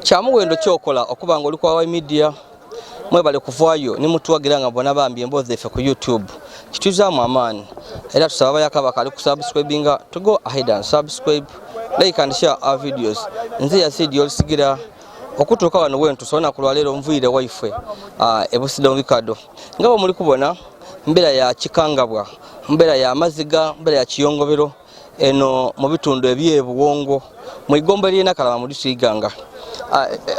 Kyamuwendo kyokola okuba nga oli kwa media. Mwebale kuvaayo ni mutuwagira nga bona bambi emboozi zaife ku YouTube kituzaamu amaani, era tusaba abayaka bakali ku subscribinga to go ahead and subscribe, like and share our videos. Nze Yazidi Olusigira okutuuka wano wentusa olunaku lwaleero nvuyire waifwe e Busido Bikado, nga bwe muli kubona mbeera ya kikangabwa, mbeera ya maziga, mbeera ya kiyongobero eno mu bitundu ebyebuwongo mu igombo ery'e Nakalama mu disitulikiti Iganga.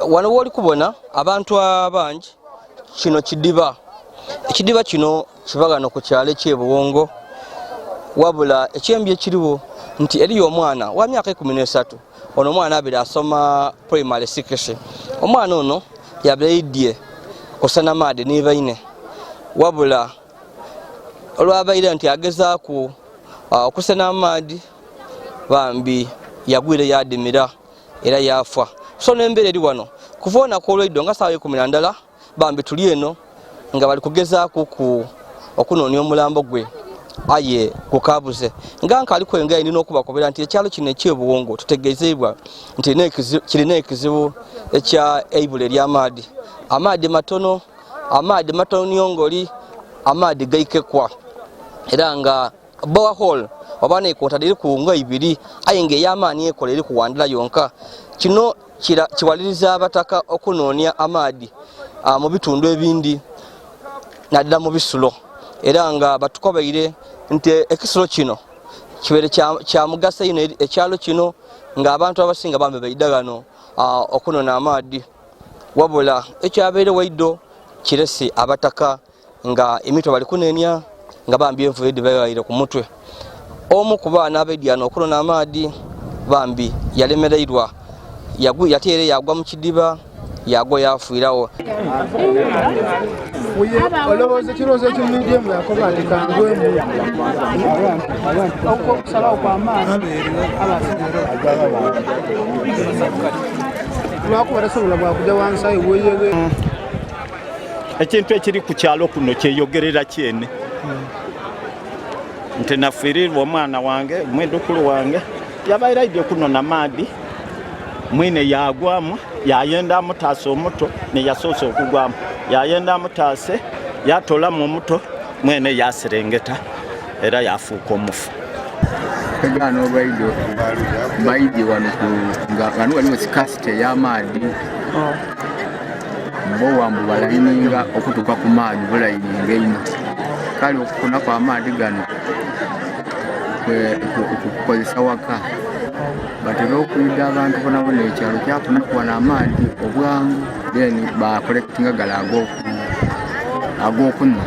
Wano woli kubona abantu abangi, kino kidiba. Ekidiba kino kiba ghano ku kyalo eky'ebuwongo, wabula ekyembi ekiriwo nti eriyo omwana wa myaka 13. Ono omwana abire asoma primary 6. Omwana ono yabire aidye kusana maadhi ni baine, wabula olwabaire nti agezaaku okusena amaadhi, bambi yagwire yadimira era yafa. So n'embeera eri wano kuva olunaku olw'eidho nga saawa 11, bambi tuli eno nga bali kugezaaku ku okunoonia omulambo gwe, aye gukabuze. Nga nkaali kwengera, ndina okubakobera nti ekyalo kino eky'ebuwongo tutegezeibwa nti kirina ekizibu ekya eibula ery'amaadhi. Amaadhi matono, amaadhi matono nyongoli, amaadhi gaikekwa, era nga borehole oba neikota dhiriku nga ibiri, aye nga ey'amaani ekola eri kuwandula yonka. Kino kiwaliriza abataka okunoonia amaadhi mu bitundu ebindi, naddala mu bisulo, era nga batukobeire nti ekisulo kino kibeere kya mugaso inho ekyalo kino, nga abantu abasinga bambi baidha ghano okunona amaadhi. Wabula ekyabaire waidho kirese abataka nga emitwe bali kunenia, nga bambi envura edhibaire ku mutwe. Omu ku baana abaidya okunona amaadhi bambi yalemereirwa, yateere yagwa mu kidiba, yagwa yafiirawo. Olowooza ekirowoozo ekimwidyemu yakoba nti kangwemu okusalawo kwamaani lwakuba tasobola bwakuja wansi aye weyege. Ekintu ekiri ku kyalo kuno kyeyogerera kyene nti nafiirirwa omwana wange, mwidhukulu wange yabaire aidye kunona maadhi, mwine yagwamu, yayenda amutaase omuto neyasoose okugwamu, yayenda amutaase, yatolamu omuto, mwene yaserengeta era yafuuka omufu. Pegano olwaido baidye wano nga wano waliwo scarcity ey'amaadhi, bo wambu balayininga okutuuka ku maadhi, bulayininga einho. Kale okufunaku amaadhi gano kukozesa waka, batera okwidha abantu bonabona ekyalo kyafunaku wano amaadhi obwangu, then bakolekitinga gale ag'okunhwa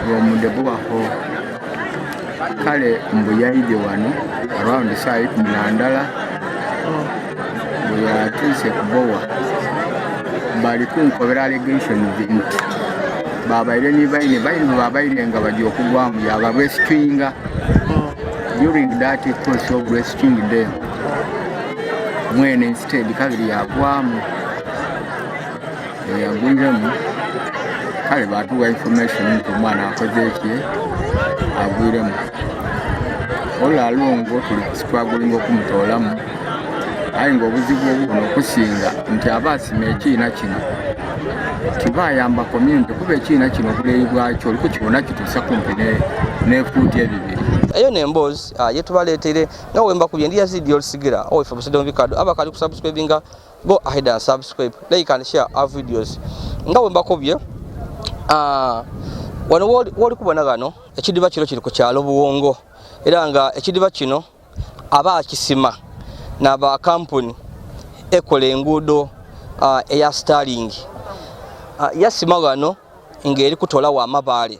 from the borehole. Kale mbu yaidye wano around saa 11, bwe yatuuse ku bowa, bali kunkobera allegations nti babaire ni baine baine bwe babaire nga baja okugwamu, yaba rescuinga. During that course of rescuing them, mwene instead kabiri yagwamu, yagwiremu. Kale batuwa information nti omwana akoze eki, agwiremu. Olwalongo tuli struggling okumutoolamu, aye nga obuzibu obuno okusinga nti abaasima ekiina kino tibayamba community, kuba ekiina kino obuleeyi bwakyo oli kukibona kituusa kumpi n'efuuti 200. Eyo n'emboozi yetubaleeteire nga wemba kubye. Ndi Yazidi Olusigira owaife Busido Bikado. Abakali ku subscribinga, go ahead and subscribe, like and share our videos. Nga wembakubye, wano woli kubona ghano ekidiba kino kiri ku kyalo Buwongo, era nga ekidiba kino aba akisima n'aba kampuni ekola enguudo eya Sterling. Yasima ghano ng'eri kutolawo amabaale.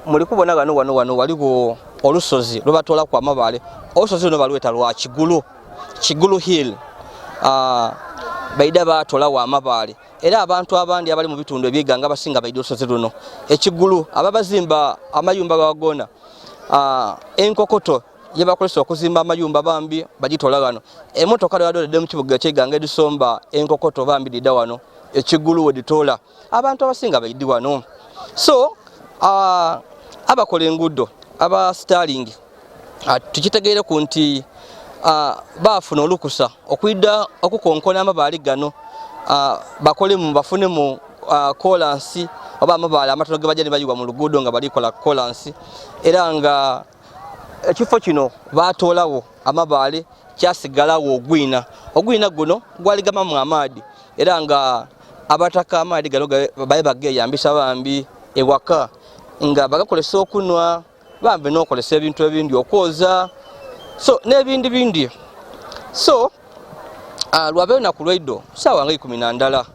Muli kubona ghano wano wano waliwo olusozi lwebatolaku amabaale. Olusozi luno balweta lwa Kigulu, Kigulu Hill. Baida batolawo amabaale, era abantu abandi abali mu bitundu ebyeganga abasinga baida olusozi luno Ekigulu, ababazimba amayumba gagona enkokoto. Yebakozesa okuzimba amayumba bambi bagitola ghano. Emotoka dhadholedde mu kibuga eky'Iganga edhisomba enkokoto bambi dhidha wano ekigulu we dhitoola. Abantu abasinga baidhi wano. So abakola enguudo aba Sterling tukitegeereku nti baafuna olukusa okwidha okukonkona amabaale gano bakolemu bafunemu kolansi oba amabaale amatono ge bajja ni bayiwa mu luguudo nga bali kola kolansi, era nga ekifo kino baatoolagho amabaale kyasigalagho ogwina. Ogwina guno gwaligamamu amaadhi, era nga abataka amaadhi gano baye bageyambisa bambi ewaka nga bagakozesa okunhwa, bambi n'okozesa ebintu ebindi okwoza, so n'ebindi bindi. So lwaba olunaku lwaidho saawa nga 11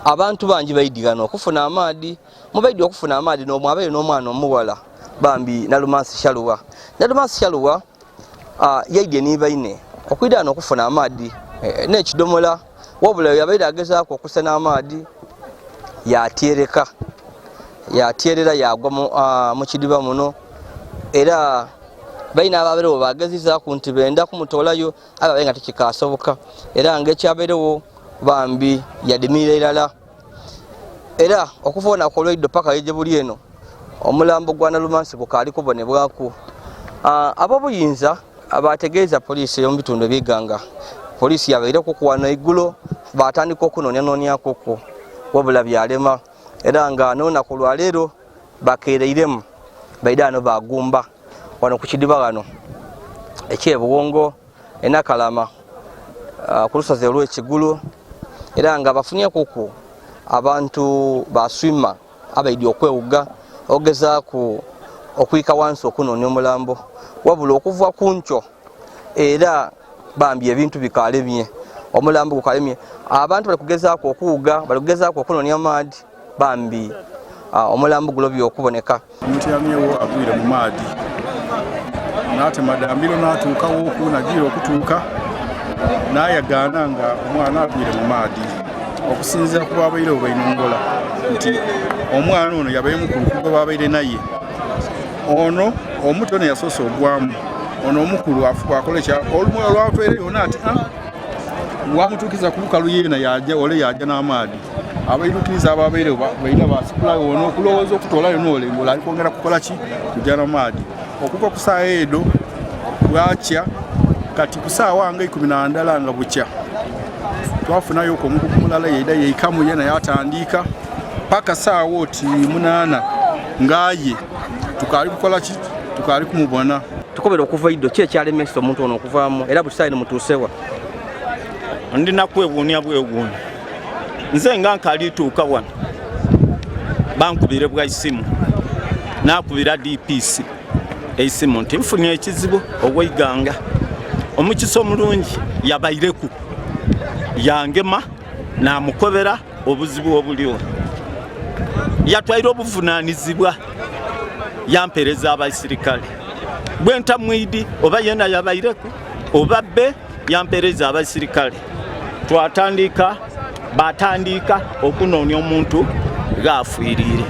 abantu bangi baidhi ghano okufuna amaadhi. Mubaidhi okufuna amaadhi n'omwabaire n'omwana omuwala bambi Nalumansi Shaluwa. Nalumansi Shaluwa yaidye ni baine okwidha ghano okufuna amaadhi n'ekidomola, wabula yabaire agezaaku okusena amaadhi yatyereka, yatyerera yagwa mu kidiba muno, era baine ababairegho bagezizaaku nti benda kumutoolayo aye babaire nga tikikasoboka, era nga ekyabairegho bambi yadhimira irala. Era okuva olunaku olwaidho paka ye buli eno omulambo gwa Nalumansi gukaali kubonebwaku. Ab'obuyinza bategeeza poliisi ey'omu bitundu eby'Iganga. Poliisi yabaireku ku wano eigulo batandika okunonianoniakuku wabula byalema, era nga n'olunaku lwaleero bakeereiremu baidha ghano bagumba wano ku kidiba ghano eky'Ebuwongo enakalama ku lusozi olw'Ekigulu, era nga bafunyeekuku abantu baswima abaidye okwewuga ogezaaku okwika wansi okunonia omulambo, wabula okuva ku nkyo era bambi ebintu bikalemye, omulambo gukalemye. Abantu bali kugezaaku okuwuga, bali kugezaaku okunonia amaadhi, bambi omulambo gulobye okuboneka. Omutyamyewo agwire mu maadhi n'atema dambiro n'atuukawo nagiire okutuuka n'ayagaana nga omwana agwire mu maadhi. Okusinziira ku babaire bainongola nti omwana ono yabaire mukulu kuba babaire naye ono omuto neyasoose ogwamu, ono omukulu akola ekya olumwe olwatwere yona ati wamutuukiza ku lukalu yeena yaja ole yaja n'amaadhi. Abairukiriza ababaire baira basikulayo ono okulowooza okutoolayo n'ole ng'ole ali kwongera kukola ki kuja n'amaadhi. Okuva ku saawa edo bwakya kati ku saawa nga 11 nga bukya twafunayo ku omukugu mulala yaida yeikamu yena yatandiika paka saawa oti 8 ng'aye tukaali kukola ki tukaali kumubona. Tukobera okuva idho ki ekyalemesa omuntu ono okuvaamu, era buli saawa eno mutuusewa? Ndina kwewuunia bwewuunia, nze nga nkalituuka wano bankubire bwa isimu, nakubira DPC eisimu nti nfunye ekizibu ow'Iganga. Omukisa omulungi yabaireku yangema namukobera obuzibu obuliwo, yatwaire obuvunanizibwa yampereza abaisirikale bwentamwidi oba yena yabaireku oba be yampereza abaisirikale. Twatandika batandika okunoonia omuntu ghafiirire.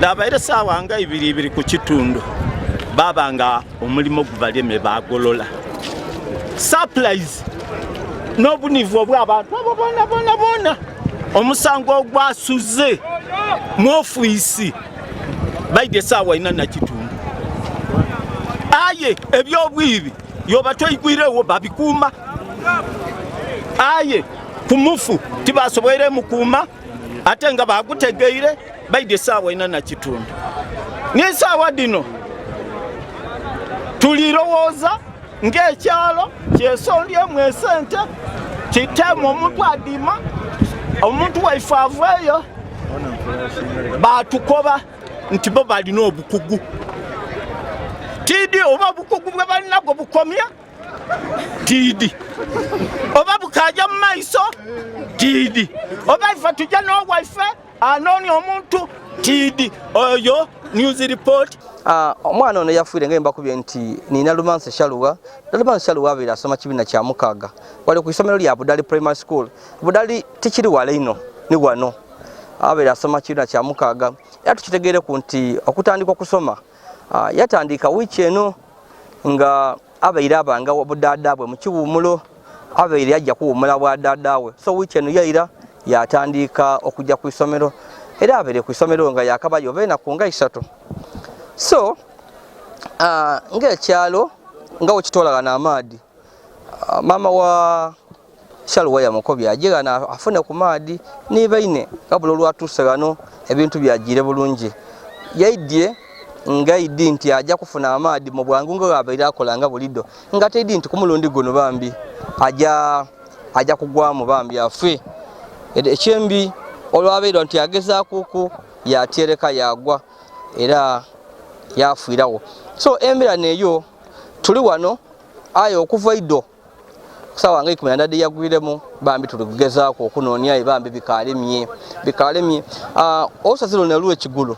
Dhabaire saawa nga ibiri ibiri ku kitundu baba nga omulimo gubaleme bagolola supplies n'obunivu obw'abantu abo bona bona bona. Omusango ogwasuze mu ofiisi baidye saawa 4 na kitundu, aye ebyobwibi yoba toigwirewo babikuuma, aye ku mufu tibasoboire mukuuma, ate nga bagutegeire baidye saawa 4 na kitundu. N'esaawa dhino tulirowooza ng'ekyalo kyesondyemu esente kitemu omuntu adima omuntu waife aveeyo. Batukoba nti bo balina obukugu, tiidi oba obukugu bwe balinabwo bukomya tiidi, oba bukaja mu maiso tiidi, oba ife tujja n'owaife anoonia omuntu tiidi. Oyo news report. Omwana ono yafiire nga mbakubye nti nina Lumansi Shaluwa. Nalumansi Shaluwa abaire asoma kibiina kya 6 wali ku isomero lya Budali Primary School. Budali tikiri wala ino ni wano, abaire asoma kibiina kya 6, era tukitegeereku nti okutandika okusoma yatandika wiiki eno. Nga abaire abanga budada bwe mu kiwumulo, abaire yajja kuwumula bwa dada we. So wiiki eno yaira yatandika okujja ku isomero, era abaire ku isomero nga yakabayo oba enaku nga 3. So ng'ekyalo nga wekitwalagana amaadi, maama wa Shaluwa yamukobye aje ghano afune ku maadi ni baine, gabula olwatuuse ghano ebintu byajiire bulungi. Yaidye ngaidi nti aja kufuna amaadi mu bwangu nga bw'abaire akola nga bulido, nga taidi nti ku mulundi guno bambi aja kugwamu bambi afe. Ekyembi olwabaire nti agezaakuku yatyereka yagwa era yafiirawo. So embeera neyo tuli wano aye okuva ido kusawa nga 14 yagwiremu bambi tuli kugezaako okunoonia bambi bikalemye. Olusozi luno olw'Ekigulu,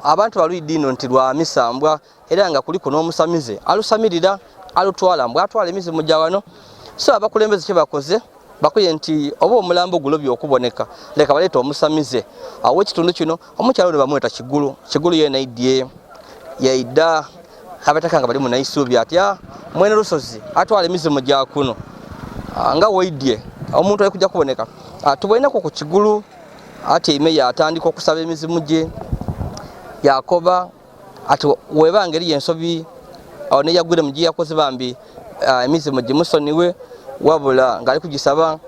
abantu balwidde ino nti lwa misambwa, era nga kuliko n'omusamize alusamirira alutwala mbw atwala emizimu gya wano. So abakulembeze kye bakoze bakuye nti oba omulambo gulobye okuboneka, leka baleete omusamize awo ekitundu kino. Omukyalo ono bamweta Kigulu. Kigulu yena idye yaidda abataka nga bali mu naisuubi atya mwene lusozi atwala emizimu gya kuno. Nga waidye omuntu ali kujja kuboneka. Tuboneko ku Kigulu atyaime yatandika okusaba emizimu gye, yakoba ati webanga eriyo ensobi awo neyagwire mu gye yakoze bambi, emizimu gimusoniwe, wabula ng'ali kugisaba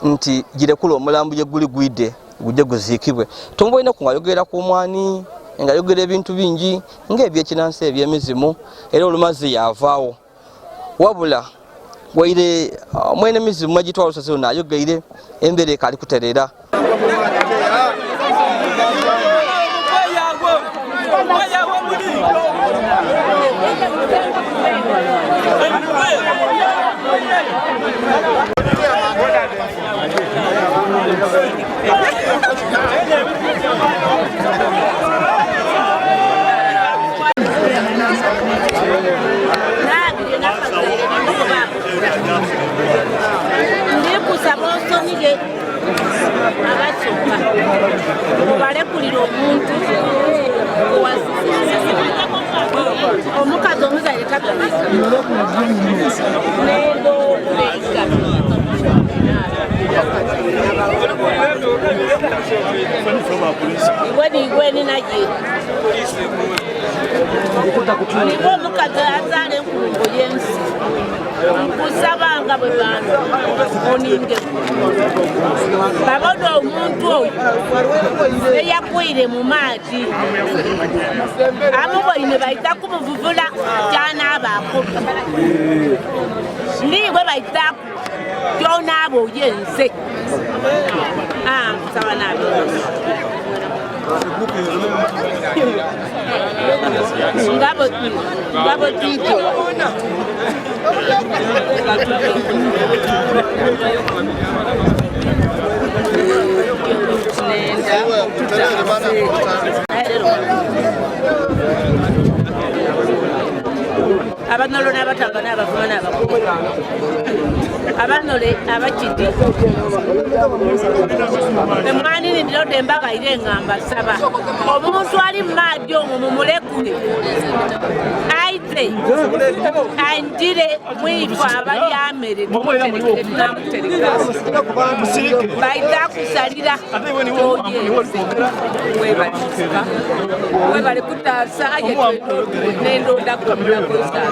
nti girekule omulambo gye guli gwide gujje guziikibwe. Tumuboineku ng'ayogera ku mwani, ng'ayogera ebintu bingi ng'ebyekinansi eby'emizimu, era olumaze yavaawo. Wabula waire mwene mizimu egitwala olusozi luno ayogeire embeera ekaali kuterera. Ndikusaba osonige abasoka obalekulira omuntu omukazi omuzaire tagamisa nendo okuleiga igweni naye niwe omukazi azaala enkulungo y'ensi. Nkusabanga bwe bantu oninge babona omuntu oyo eyakwire mu maadi amuboine baita kumuvuvula kyanabaako niwe baita kyonaaba oyenze. Nkusaba nabi ngabo tito abanolo n'abatanga n'abavuma n'abakulu abanole abakidi emwanini ndirodde embaga ire engamba saba omuntu ali mu maadi omwo mumulekule aite andire mwifo abali amere tunamutereka baita kusalira webale kutaasa aye nendonda kumulakosa.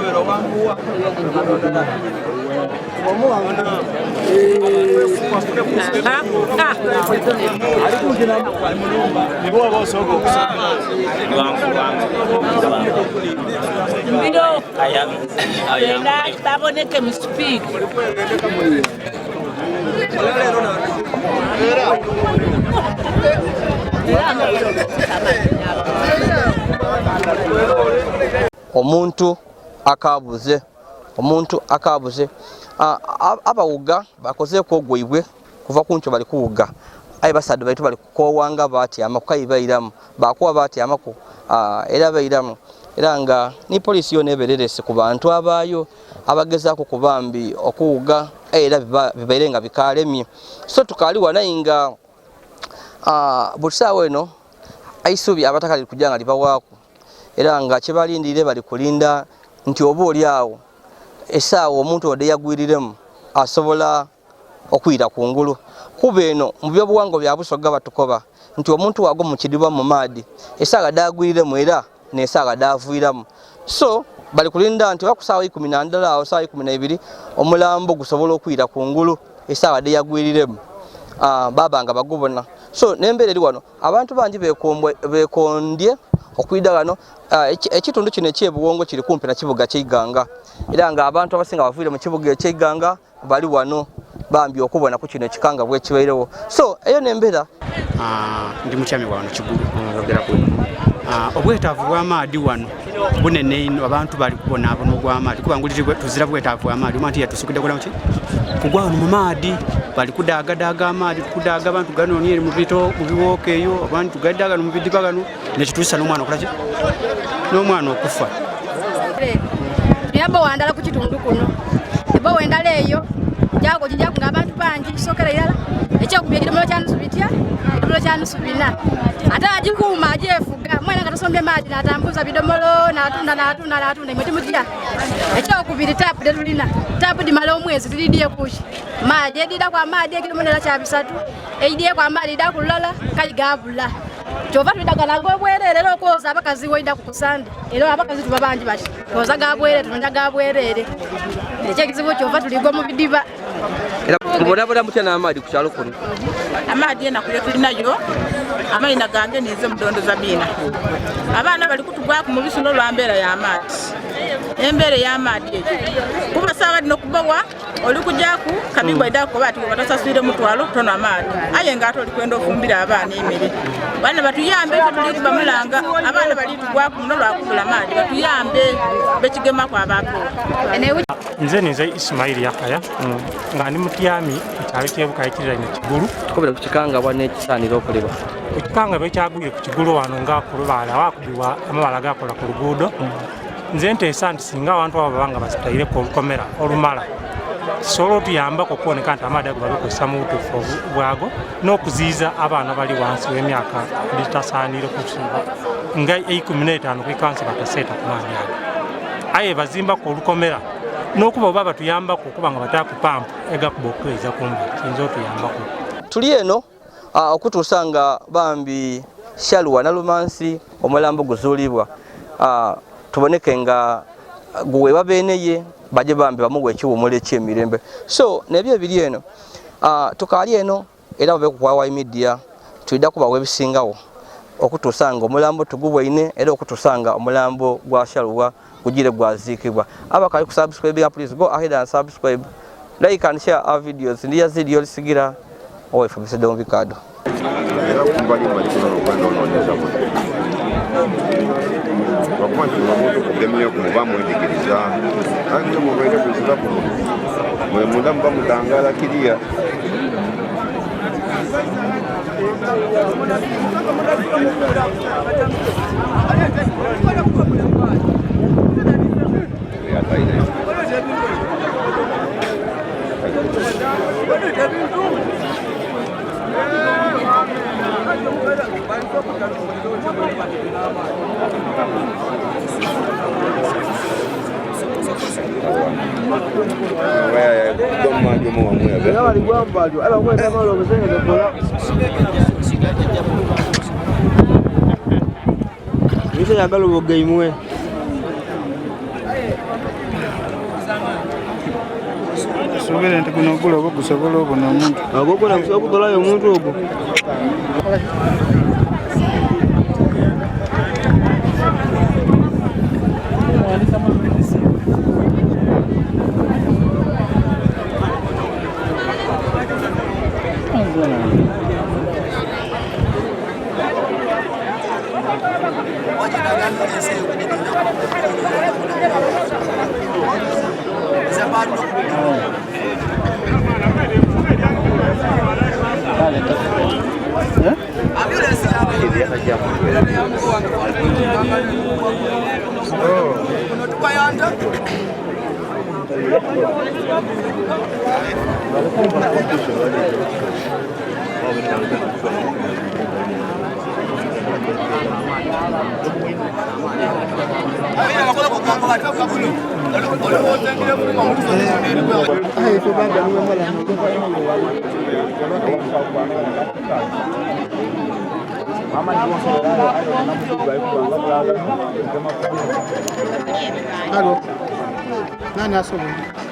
Mbiro era baboneke mu speed. Omuntu akabuze, omuntu akabuze. Abawuga bakozeeko ogwaibwe kuva ku nkyo bali kuwuga, aye basaadde baitu bali kukowanga batyama kukayibairamu bakuwa batyamaku, era bairamu. Era nga ni poliisi yona ebererese ku bantu abaayo abagezaako ku bambi okuwuga, era bibaire nga bikalemye. So tukaali wano aye nga buli ssaawa eno eisubi abataka liri kujja nga libawaaku, era nga kyebalindirire bali kulinda Nti oba oli awo essaawa omuntu wadde yagwiriremu asobola okwira ku ngulu. Kuba eno mu byobuwangwa bya Busoga batukoba nti omuntu wagwo mu kidiba mu maadi essaawa dagwiriremu era n'essaawa davuiramu. So bali kulinda nti oba ku ssaawa 11 awo ssaawa 12 omulambo gusobola okwira ku ngulu essaawa de yagwiriremu baba nga bagubona. So n'embeera eri wano abantu bangi bekondye okwida wano. Ekitundu kino ekyebuwongo kiri kumpi na kibuga ky'Iganga, era nga abantu abasinga bavuire mu kibuga eky'Iganga bali wano bambi okubona ku kino ekikanga bwekibairewo. So eyo n'embeera. Ndi mutyami wano Kigulu. Obwetaavu bw'amaadi wano bunene ino, abantu bali kubonaabona ogw'amaadi kuba nguliri tuzira bwetaavu bw'amaadi. Omwana yatusukidde kola ki kugwa wano mu maadi, bali kudaagadaaga amaadi, kudaaga abantu ganoonye eri mu bito mu biwooka eyo, abantu gadaaga mu bidiba gano nekituusa n'omwana okola ki n'omwana okufa. Tulina bowa ndala ku kitundu kuno, ebowa endala eyo jago gijaku ng'abantu bangi kisookera irala. Ekyokubiri ekidomolo kya nusu bitya, ekidomolo kya nusu bina, ate agikuuma agyefuga mwana nga tasombye maadi n'atambuza bidomolo n'atunda n'atunda n'atunda imwe timutya. Ekyokubiri taapu tetulina, taapu dimala omwezi tiridiye kuki maadi ediraku amaadi ekidomolo era kya bisatu eidiyeku amaadi idaku lulala kali gabula. Kyova twidagana gobwerere era okwoza abakazi woidaku ku Sande, era abakazi tuba bangi bati twoza gabwerere tunonja gabwerere. Ekyekizibu kyova tuligwa mu bidiba. Era mubonaabona mutya n'amaadi ku kyalo kuno? Amaadi enaku yo tulinayo amayina gange ninze Mudondo Zabina. Abaana bali kutugwaku mu bisulo lwa mbeera y'amaadi, embeera ey'amaadi eyo kuba saawa dino kubowa oli kujaku kabingwa ida kuba ati batasaswire mutwalo tono amaadi, aye nga ate oli kwenda ofumbira abaana emere. Bana batuyambe ife tuli kuba mulanga abaana bali tugwaku muno lwa kubula maadi, batuyambe bekigemaku abapo. Nze ninze Ismail Yakaya nga ndi mutyami ku kyalo ky'Ebukayi ekiriraanye Kigulu. Tukobere ku kikangabwa n'ekisaanira okolebwa. Ekikangabwa ekyagwire ku Kigulu wano nga ku lubaale awakubibwa amabaale agakola ku luguudo. Nze nteesa nti singa abantu abo baba nga basitaireku olukomera olumala kisobola otuyambako okuwoneka nti amaadi ago babikozesa mu butuufu bwago n'okuziiza abaana bali wansi w'emyaka egitasaanire kusiiba nga 15 ku ikansi bataseeta ku maadi ago. Aye bazimbaku olukomera n'okuba oba batuyambaku okuba nga bataaku pampu egakuba okutuweza kumbi kiyinza otuyambaku. Tuli eno okutuusa nga bambi Shaluwa Nalumansi omulambo guzuulibwa, tuboneke nga guweebwa beeneye baje bambi bamuwe ekiwummulo eky'emirembe. So nebyo ebiri eno tukaali eno era babe ku Wawayi Media tulida kubawa ebisingawo okutuusa nga omulambo tugubwaine era okutuusa nga omulambo gwa Shaluwa gugire gwaziikibwa. Abakali ku subscribe, please go ahead and subscribe, like and share our videos. Ndi Yazidi Olisigira owefe Bisedo Mubikado. Era kumbali mbali kuno okwenda onoonyeza buno lwakuba nti omuntu kugemyeku muba mwedigiriza, aye mwe mubeere kuzira kuno mwe munda muba mutangala kiriya. Yagala obugeimwe. Suubira nti guno ogulobo gusobola obona omuntu. Ogwo gwona gusobola okutolayo omuntu ogwo. Alo. Nani asobola?